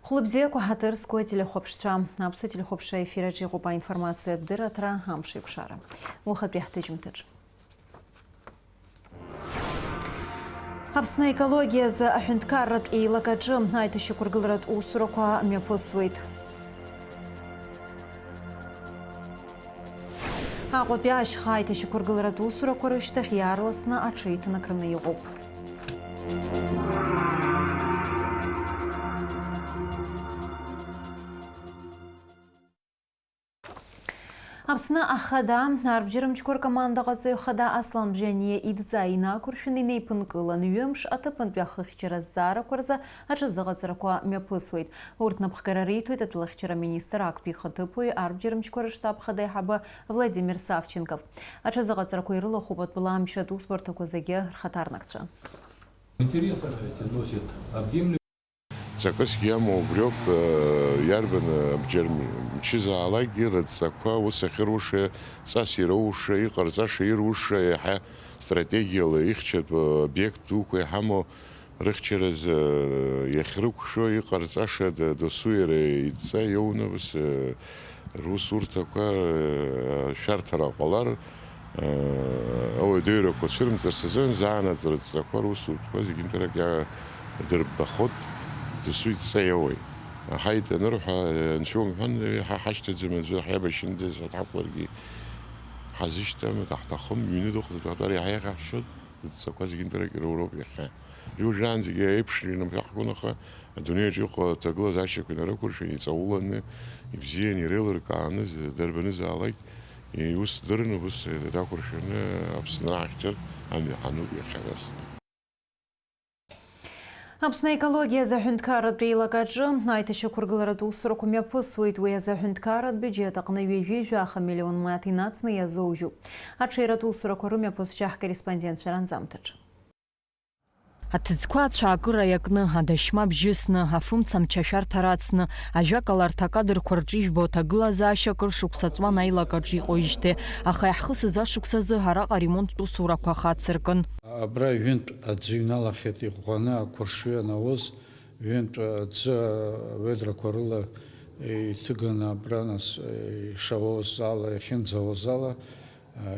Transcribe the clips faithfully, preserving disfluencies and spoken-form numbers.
Хәлыбзиақәа ҳаҭыр зқәу ателехәаԥшцәа. Аԥсуа телехәаԥшра ефир аҿы иҟоуп аинформациатә дырраҭара Амш еиқәшара. Уахатәи ҳҭыжьымҭаҿ. Аԥсны аекологиазы аҳәынҭқарратә еилакаҿы аиҭашьақәыргыларатә усурақәа мҩаԥысуеит. Аҟәатәи ашьха аиҭашьақәыргыларатә усурақәа рышьҭахь иаарласны аҽеиҭанакраны иҟоуп. Аԥсны ахада арбџьармчқәа ркомандаҟаҵаҩ хада Аслан Бжьаниа идҵа инақәыршәаны инеиԥынкылан, ҩымш аҭыԥантәи ахыхьчара азҵаарақәа рзы аҽазыҟаҵарақәа мҩаԥысуеит. Урҭ напхгара риҭоит атәылахьчара министр актәи ихаҭыԥуаҩ арбџьармчқәа рыштаб хада аиҳабы Владимир Савченков. Аҽазыҟаҵарақәа ирылахәуп атәыла амчратә усбарҭақәа зегьы рхаҭарнакцәа. Интересно, эти носят отдельный. Ҵакысгьы иамоу убриоуп, э, иарбан, э, абџьар мчызаалакгьы рыдҵақәа ус ахьыруша, ҵас ироуша, иҟарҵаша ируша, еиҳа стратегиала ихьчатәу обиект дуқәа иҳамоу рыхьчаразы, э, иахьрықәшәо, иҟарҵаша д-, досу иара идҵа иоуны ус, э, русурҭақәа, э, шәарҭара ҟалар, Ауадаҩрақәа цәырымҵырц азын заанаҵ рыдҵақәа русутәқәа зегьынтәарак иа-, дырбахот, досу идҵа иауеит. Ҳаит анырҳәа, анцәа умҳәан, ҳа ҳашьҭаӡам аӡәы ҳаибашьындаз ҳәа дҳақәларгьы ҳазышьҭам, даҳҭахым, ҩны дыҟоуп, дтәар иаҳа иаҳшьоит, рыдҵақәа зегьынтәарак ироуроуп иахьа. Уажәраанӡагьы еиԥшны инымҳәа ҳгәын, аха адунеи аҿы иҟоу аҭагылазаашьақәа инарықәыршәан, иҵауланы, ибзиан иреилыркааны, дарбанызаалак, иус дырны, ус дақәыршәаны Аԥсны ахьчартә амҩа ҳануп иахьагас. Аԥсны аекологиазы аҳәынҭқарратә еилакаҿы аиҭашьақәыргыларатә усурақәа мҩаԥысуеит, уи азы аҳәынҭқарратә биуџьет аҟны ҩажәи жәаха миллион манат инацны иазоужьуп. Аҽеиратә усурақәа рымҩаԥысшьа ҳкорреспондент шәаранӡамҭаҿы. Аҭыӡқәа ацәаакыра иакны, адашьма бжьысны, афымца мчашәарҭа рацны, ажәакала, арҭ акадрқәа рҿы ижәбо аҭагылазаашьа акыр шықәса ҵуан аилакаҿы иҟоижьҭеи, аха иаҳхысыз ашықәсазы араҟа аремонттә усурақәа ахацыркын. Абра ҩынтә аӡы иҩналахьеит иӷәӷәаны ақәыршҩы анауз, ҩынтә аӡы ведрақәа рыла иҭыганы абра нас ишауаз ала, иахьынӡауаз ала,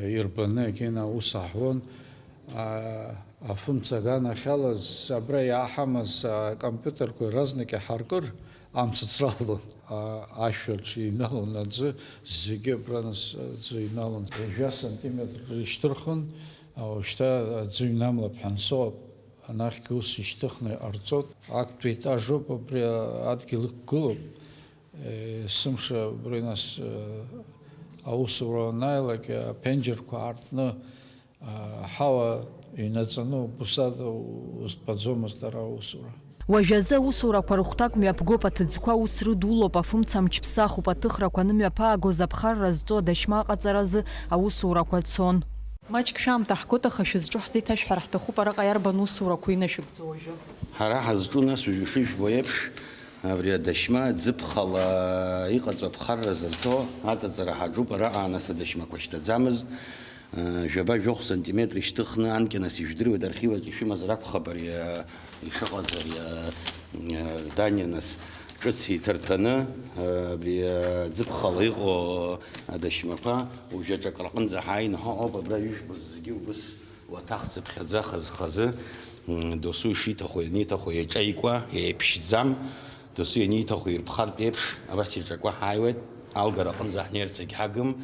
ирбаны егьина аус аҳуан. А, афымца аганахьала з-, абра иааҳамаз акомпиутерқәа иаразнак иҳаркыр, амца ацралон. А, ашәаҿы иҩналон аӡы, зегьы абра нас аӡы иҩналон. Ҩажәа сантиметр ишьҭырхын, а, уажәшьҭа аӡы иҩнамлап ҳәа ансоуп, анахьгьы ус ишьҭыхны иҟарҵот. Актәи етажоуп абри адгьыл ықәгылоуп. Е, сымша убри нас, е, аусура анааилак, аԥенџьырқәа аартны, Аҳауа инаҵаны убусада узтәаӡомызт ара аусура. Уажәазы аусурақәа рыхәҭак мҩаԥгоуп, аҭыӡқәа аус рыдулоуп, афымца мчԥсахуп, аҭыхрақәа анымҩаԥаагоз аԥхарра зҵо адашьма аҟаҵаразы аусурақәа цон. Маҷк шәаамҭа ҳгоит, аха шәызҿу ҳзеиҭашәҳәар ҳҭахуп, араҟа иарбан усурақәоу инашәыгӡо уажәы? Ҳара ҳазҿу, нас, уажәы ишыжәбо еиԥш, абри адашьма ӡыԥхала иҟаҵо аԥхарра зырҭо аҵаҵара ҳаҿуп. Араҟа, нас, адашьмақәа шьҭаӡамызт. Жәаба-жәохә сантиметр ишьҭыхны, анкьа нас ижәдыруеит, архиваҿ ишәымазар акәхап ари, а, ишыҟаз ари, а, а, здание нас ҿыц иҭарҭәаны, а, абри, а, ӡыԥхала иҟоу адашьмақәа уажәаҿы акраҟынӡа ҳааины ҳаҟоуп, абра ижәбоз зегьы убыс уаҭах цыԥхьаӡа хаз-хазы, м, досу ишиҭаху, ианиҭаху еиҿаикуа, еиԥшьӡам. Досу ианиҭаху ирԥхартә еиԥш, абас иҿакуа ҳааиуеит, алгара аҟынӡа ҳнеирц егьҳагым,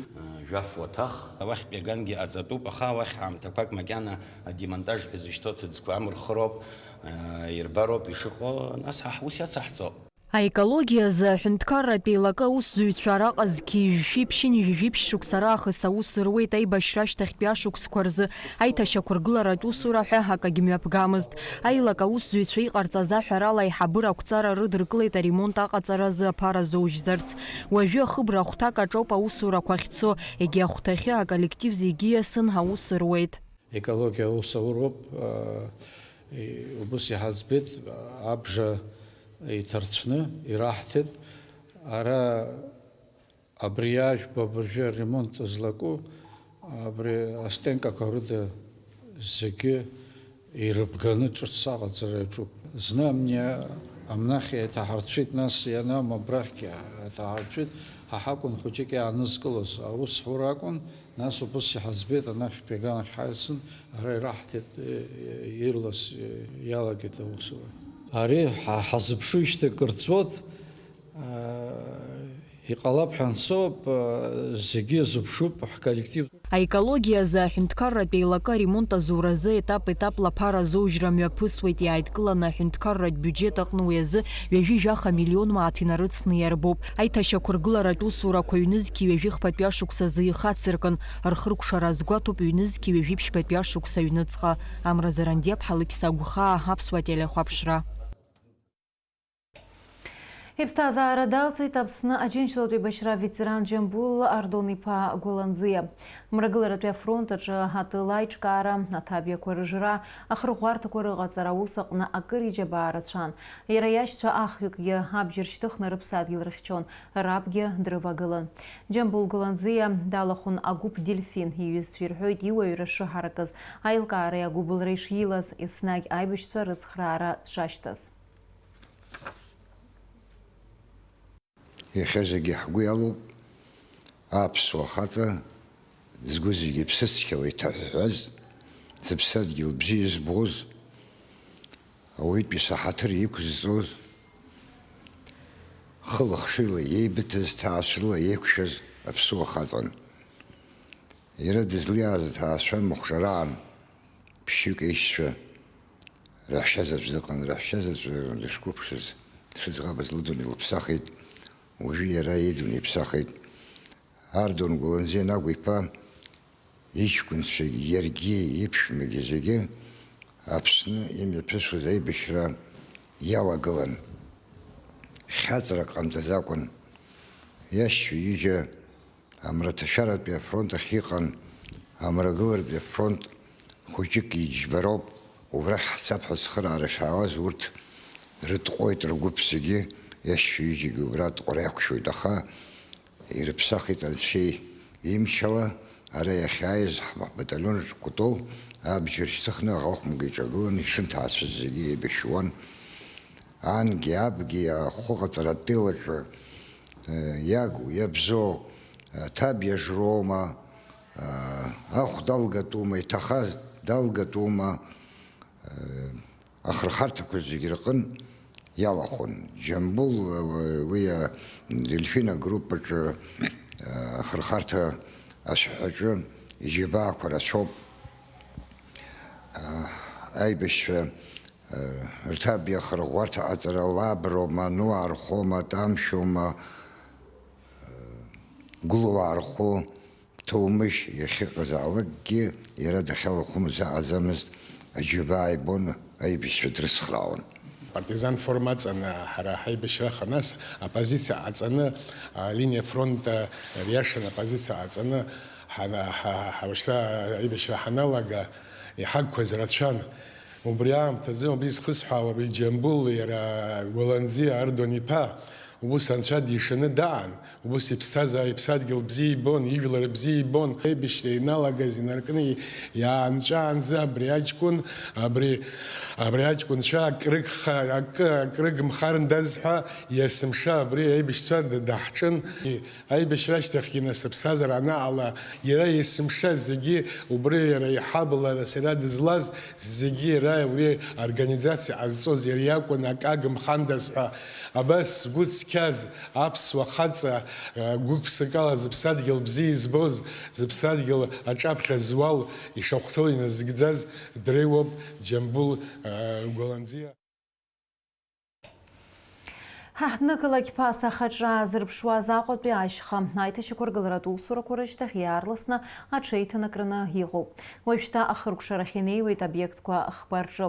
жәаф уаҭах. Уахьтәи агангьы аҵатәуп, аха уахь ҳаамҭақәак макьана адемонтаж ҳәа изышьҭоу аҭыӡқәа амырхыроуп, ирбароуп ишыҟоу, нас ҳа ҳус иацаҳҵо. Аекологиазы аҳәынҭқарратә еилакы аусзуҩцәа араҟа зқьи жәшәи ԥшьынҩажәи жәиԥшь шықәса раахыс аус руеит, аибашьра ашьҭахьтәи ашықәсқәа рзы аиҭашьақәыргыларатә усура ҳәа акагьы мҩаԥгамызт. Аилак аусзуҩцәа иҟарҵаз аҳәарала, аиҳабыра ақәҵара рыдыркылеит аремонт аҟаҵаразы аԥара зоужьзарц. Уажәы ахыбра ахәҭак аҿоуп аусурақәа ахьцо, егьи ахәҭахьы аколлектив зегьы иасын аус руеит. Екологиа аус ауроуп, а, и-, убыс иҳаӡбеит, абжа иҭарцәны ираҳҭеит. Ара Абри иаажәпа абыржәы аремонт злаку, абри астенкақәа рыда зегьы ирыбганы ҿыц аҟаҵара иаҿуп. Зны амни Амнахь еиҭаҳарцәит, нас ианам абрахьгьы еиҭаҳарцәит, ҳа ҳакәын хәыҷык иаанызкылоз, аус ҳәара акәын, нас убыс иҳаӡбеит, анахьтәи аганахь ҳаицын, ара ираҳҭеит, э, э, ирлас, э, иалагеит аусура. Ари ҳа-, ҳазыԥшуижьҭеи кыр ҵуеит, аа, иҟалап ҳәа ансоуп, аа, зегьы зыԥшуп ҳколлектив. Аекологиа азы аҳәынҭқарратә еилакы аремонт азуразы етап-етапла аԥара азоужьра мҩаԥысуеит, иааидкыланы аҳәынҭқарратә биуџьет аҟны уи азы ҩажәи жәаха миллион мааҭ инарыцны иарбоуп. Аиҭашьақәыргыларатә усурақәа ҩнызқьи ҩажәи хԥатәи ашықәсазы ихацыркын, рхыркәшара азгәаҭоуп ҩнызқьи ҩажәи ԥшьбатәи ашықәс аҩныҵҟа. Амра Зарандиаԥҳа, Алықьса Агәхаа, Аԥсуа телехәаԥшра. Иԥсҭазаара далҵит Аԥсны Аџьынџьтәылатә еибашьра ветеран Џьамбул Ардон-иԥа Гәаланӡиа. Мрагыларатәи афронт аҿы атыла аиҿкаара, аҭабиақәа рыжра, ахырӷәӷәарҭақәа рыҟаҵара аус аҟны акыр иџьабаа рацәан. Иара иашьцәа ахҩыкгьы абџьар шьҭыхны рыԥсадгьыл рыхьчон, рабгьы дрывагылан. Џьамбул Гәаланӡиа далахәын агәыԥ Дельфин, иҩызцәа ирҳәоит иуаҩра шыҳаракыз. Аилкаареи агәыбылреи шиилаз, еснагь аибашьцәа рыцхраара дшашьҭаз. Иахьа зегьы ҳгәы иалоуп, аԥсуа хаҵа, згәы зегьы ԥсыцқьала иҭаҳәҳәаз, зыԥсадгьыл бзиа избоз, ауаҩытәыҩса ҳаҭыр иқәызҵоз, хыла-хшыҩла еибыҭаз, ҭаацәарыла еиқәшәаз аԥсуа хаҵан. Иара дызлиааз аҭаацәа мыхәҿараан ԥшьҩык аишьцәа раҳәшьа заҵә дыҟан, раҳәшьа заҵә дышқәыԥшыз, дшыӡӷабыз лыдунеи лыԥсахит, уажәы иара идунеи иԥсахит. Ардон Гәланзиа Нагә-иԥа иҷкәынцәагьы иаргьы иԥшәмагьы зегьы Аԥсны имҩаԥысуаз аибашьра иалагылан. Хьаҵрак ҟамҵаӡакәан. Иашьцәа ҩыџьа Амраҭашәаратәи афронт ахь иҟан, амрагыларатәи афронт хәыҷык иџьбароуп, убрахь ҳцап ҳәа ацхыраара шаауаз урҭ рытҟәоит ргәыԥ зегьы, иашьцәа ҩыџьагьы убра атҟәара иақәшәоит, аха ирыԥсахит Анцәеи имчала, ара иахьааиз ҳбаталион аҿы Кәтол абџьар шьҭыхны аӷа хәымга иҿагыланы ишынҭаацәаз зегьы еибашьуан. Ангьы абгьы ахәы ҟаҵара атәеилаҿы, э, иагу, иабзоу, аҭаб иажроума, э, ахә далгатәума, иҭахаз далгатәума, э, ахырхарҭақәа зегьы рҟын иалахәын. Џьамбул, э, уи, э, Дельфина группаҿы, э, ахырхарҭа ашәаҳәаҿы иџьабаақәа рацәоуп. Э, аибашьцәа Рҭабиа ахырӷәӷәарҭа аҟаҵара лаброума, нуаа рхәома, тамшьома, гәылуаа рхәы, ҭоумышь иахьыҟазаалакгьы иара дахьалахәымыз аҟаӡамызт, аџьабаа ибон, аибашьцәа дрыцхраауан. Партизан форма аҵаны ҳара ҳаибашьраха, нас аппозициа ҟаҵаны, алиниа фронта риашан аппозициа ҟаҵаны ҳана-, ҳа-, ҳа-, ҳа-, ушьҭа аибашьра ҳаналага, иҳагқәаз рацәан. Убри аамҭазы, убри зхысҳәаауа, абри Џьамбул, иара Гәаланӡиа Ардон-иԥа, убыс Анцәа дишаны даан, убыс иԥсҭазаара, иԥсадгьыл бзиа ибон, ижәлар бзиа ибон. Аибашьра иналагаз инаркны иаанҵәаанӡа абри аҷкәын, абри, абри аҷкәынцәа акрыгха-, акы, акрыгмхарндаз ҳәа, есымша абри аибашьцәа даҳҿын. Аибашьра ашьҭахьгьы, нас, аԥсҭазаара анаҟала, иара есымша зегьы убри иара иҳабла, нас, иара дызлаз зегьы иара уи аорганизациа ҟазҵоз иара иакәын, акы агымхандаз ҳәа. Абас згәы цқьаз аԥсуа хаҵа, гәык-ԥсыкала зыԥсадгьыл бзиа избоз, зыԥсадгьыл аҿаԥхьа зуал ишахәҭоу иназыгӡаз дреиуоуп Џьамбул Гәаланӡиа. Ҳаҳҭнықалақь ԥаса ахаҿра аазырԥшуаз Аҟәатәи ашьха аиҭашьақәыргыларатә усурақәа рышьҭахь иаарласны аҽеиҭанакраны иҟоуп. Уажәшьҭа ахыркәшарахь инеиуеит обиектқәа хԥа рҿы,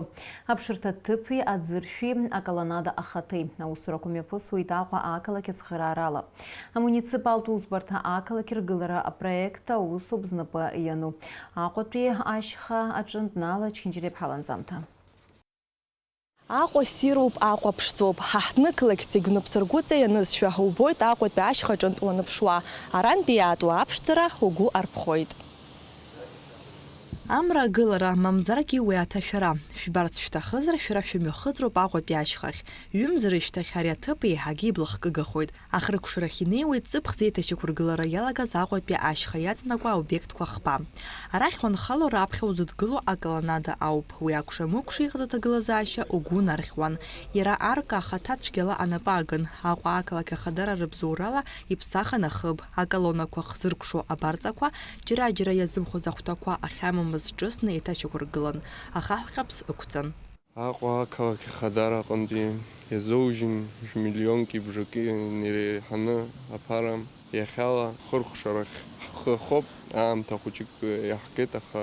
аԥшырҭа ҭыԥи аӡыршәи, аколоннада ахаҭеи. Аусурақәа мҩаԥысуеит Аҟәа ақалақь ацхыраарала. Амуниципалтә усбарҭа ақалақь ргылара апроект аусоуп знапы иану. Аҟәатәи ашьха аҿынтә Нала Чхинџьариа-ԥҳа ланҵамҭа. Аҟәа ссируп, Аҟәа ԥшӡоуп. Ҳаҳҭнықалақь зегь унапсыргәыҵа ианызшәа, убоит Аҟәатәи ашьха аҿынтә уаныԥшуа. Арантәи иаатуа аԥшӡара угәы арԥхоит. Амра агылара, мамзаргьы уи аҭашәара. Шәбарц шәҭахызар, шәара шәымҩахыҵроуп Аҟәатәи ашьхахь. Ҩымз рышьҭахь ари аҭыԥ еиҳагьы иблахкыгахоит. Ахыркәшарахь инеиуеит ҵыԥх зеиҭашьақәыргылара иалагаз Аҟәатәи ашьха иаҵанакуа аобиектқәа хԥа. Арахь уанхало, раԥхьа узыдгыло аколоннада ауп. Уи акәша-мыкәша иҟаз аҭагылазаашьа угәы нархьуан. Иара арка ахаҭа цәгьала анапы агын. Аҟәа ақалақь ахадара рыбзоурала иԥсахын ахыб, аколоннақәа хзыркәшо абарҵақәа, џьара-џьара иазымхоз ахәҭақәа ахьамамыз ҿысны еиҭашьақәыргылан, ахаҳә ҟьаԥс ықәҵан. Аҟәа ақалақь ахадара аҟынтәи иазоужьын, жәмиллионки бжаки иреиҳаны аԥара. Иахьала хыркәшарахь ҳхы ахоуп, аамҭа хәыҷык иаҳгеит, аха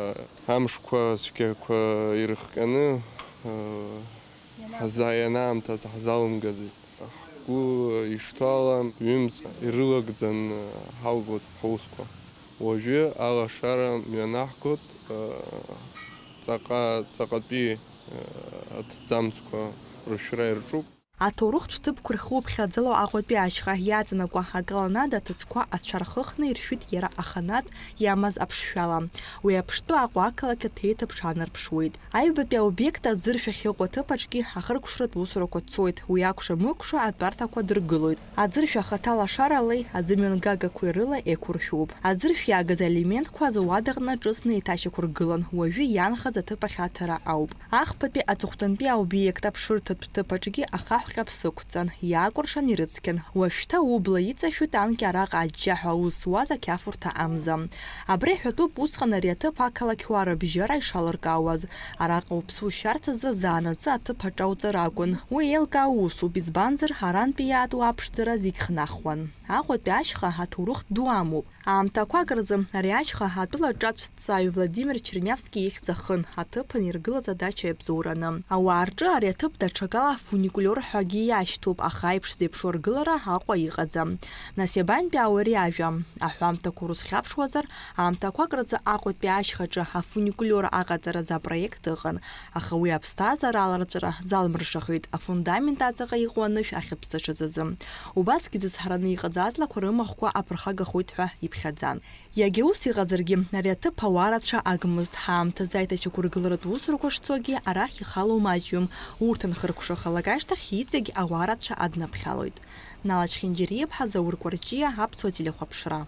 амшқәа цәгьақәа ирыхҟьаны, э, ҳаза-, ианаамҭаз ҳзалымгазеит. Ҳгәы ишҭоу ала, ҩымз ирылагӡан ҳалгоит ҳусқәа. Уажәы алашара мҩанаҳгоит, ҵаҟа-, ҵаҟатәи аҭӡамцқәа рышәра ирҿуп. Аҭоурыхтә ҭыԥқәа рхы уԥхьаӡало Аҟәатәи ашьха иаҵанакуа аколоннада аҭыӡқәа ацәа рхыхны иршәит иара аханатә иамаз аԥшшәала. Уи аԥштәы Аҟәа ақалақь аҭеиҭыԥш аанарԥшуеит. Аҩбатәи аобиект аӡыршә ахьыҟоу аҭыԥ аҿгьы ахыркәшаратә усурақәа цоит, уи акәша-мыкәша атәарҭақәа дыргылоит. Аӡыршә ахаҭа лашаралеи аӡымҩангагақәеи рыла еиқәыршәуп. Аӡыршә иаагаз аелементқәа азауад аҟны ҿыцны еиҭашьақәыргылан, уажәы иаанхаз аҭыԥ ахь аҭара ауп. Ахԥатәи аҵыхәтәантәи аобиект аԥшырҭатә ҭыԥ аҿгьы ахаҳә ҟьаԥс ықәҵан, иаакәыршан ирыцқьан. Уажәшьҭа убла иҵашәоит анкьа араҟа аџьџьаҳәа аус зуаз ақьафурҭа амза. Абри ҳәатәуп усҟан ари аҭыԥ ақалақьуаа рыбжьара ишалыркаауаз. Араҟа уԥсы ушьарц азы заанаҵы аҭыԥ аҿауҵар акәын. Уи еилкаау усуп, избанзар, арантәи иаатуа аԥшӡара зегь хнахуан. Аҟәатәи ашьха аҭоурых ду амоуп. Аамҭақәак рзы ари ашьха атәыла ҿацә ҭҵааҩ Владимир Чернявски ихьӡ ахын, аҭыԥан иргылаз адача иабзоураны. Ауаа рҿы ари аҭыԥ даҽакала фуникулиор ҳәагьы иашьҭоуп, аха аиԥш зеиԥшу аргылара Аҟәа иҟаӡам. Нас иабантәи ауаҩы ари ажәа? Аҳәамҭақәа урызхьаԥшуазар, аамҭақәак рзы Аҟәатәи ашьхаҿы афуникулиор аҟаҵаразы апроект ыҟан, аха уи аԥсҭазаара аларҵәара залмыршахеит, афундамент аҵаҟа иҟоу анышә ахьыԥсыҽыз азы. Убасгьы зыцҳараны иҟаз аҵлақәа рымахәқәа аԥырхагахоит ҳәа иԥхьаӡан. Иагьа ус иҟазаргьы, ари аҭыԥ ауаа рацәа агмызт. Ҳаамҭазы аиҭашьақәыргыларатә усурақәа шцогьы арахь ихало маҷҩым. Урҭ анхыркәшахалак ашьҭахь иҵегь ауаа рацәа аднаԥхьалоит. Нала Чхинџьариаԥҳа, Заур Кәарҷиа, Аԥсуа телехәаԥшра.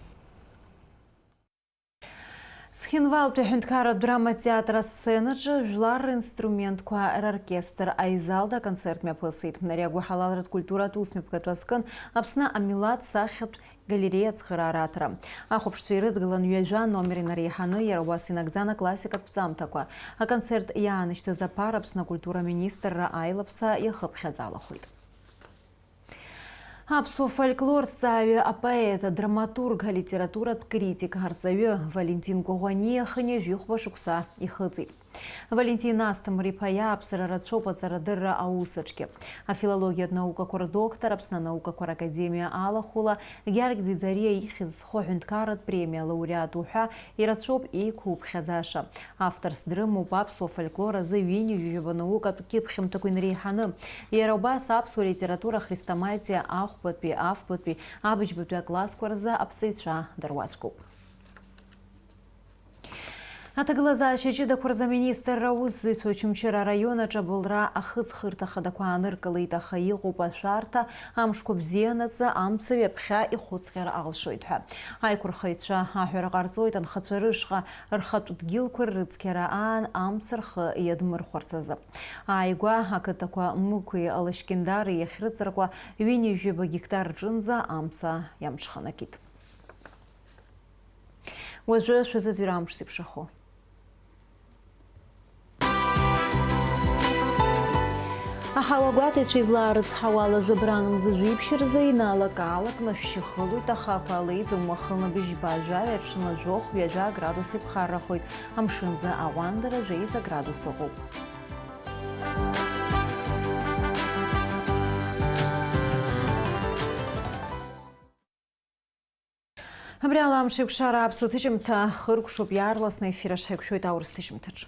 Цхинвалтәи аҳәынҭқарратә драматеатр асценаҿы жәлар ринструментқәа роркестр Аизалда аконцерт мҩаԥысит. Ари агәыҳалалратә культуратә усмҩаԥгатә азкын Аԥсны амилаҭ сахьатә галериа ацхыраара аҭара. Ахәаԥшцәа ирыдгылан ҩажәа номер инареиҳаны, иара убас инагӡан аклассикатә ҵамҭақәа. Аконцерт иаанашьҭыз аԥара Аԥсны акультура министрра аилаԥса иахыԥхьаӡалахоит. Аԥсуа фольклорҭҵааҩы, апоет, адраматург, алитературатә критик, арҵаҩы Валентин Коӷәаниа хынҩажәи хәба шықәса ихыҵит. Валентин Асҭамыр-иԥа иааԥсара рацәоуп аҵарадырра аусаҿгьы. Афилологиатә наукақәа рдоктор, Аԥсны анаукақәа ракадемиа алахәыла, Георги Ӡиӡариа ихьӡ зху аҳәынҭқарратә премиа лауреат уҳәа ирацәоуп еиқәуԥхьаӡаша. Авторс дрымоуп аԥсуа фольклор азы ҩынҩажәижәаба наукатә кьыԥхьымҭақәа инареиҳаны. Иара убас аԥсуа литература ахрестоматиа ахәбатәи, афбатәи, абыџьбатәи аклассқәа рзы аԥҵаҩцәа дыруаӡәкуп. Аҭагылазаашьа ҷыдақәа рзы аминистрра аусзуҩцәа Очамчыра араион аҿы абылра ахыҵхырҭа хадақәа ааныркылеит, аха иҟоуп ашәарҭа, амшқәа бзианаҵы амца ҩаԥхьа ихәыцҟьар алшоит ҳәа. Аиқәырхаҩцәа аҳәара ҟарҵоит анхацәа рышҟа, рхатә дгьылқәа ррыцқьара аан амца рхы иадмырхәарц азы. Ааигәа ақыҭақәа Мықәи Лашькьындари иахьрыҵаркуа ҩынҩажәаба гектар рҿынӡа амца иамҽханакит. Уажәы шәазыӡырҩра амш зеиԥшрахо. Аҳауагәаҭаҩцәа излаарыцҳауа ала, жәабран мза жәиԥшь рзы иналак-аалакны шәшьы хылоит, аха ақәа леиӡом, уахынла быжьба жәаҩа, аҽны жәохә, ҩажәа градус иԥхаррахоит, амшынӡы аҟәандара жәеиза градус ыҟоуп. Абри ала амш еиқәшара аԥсуа ҭыжьымҭа хыркәшоуп, иаарласны аефир аҿы ҳаиқәшәоит аурыс ҭыжьымҭаҿы.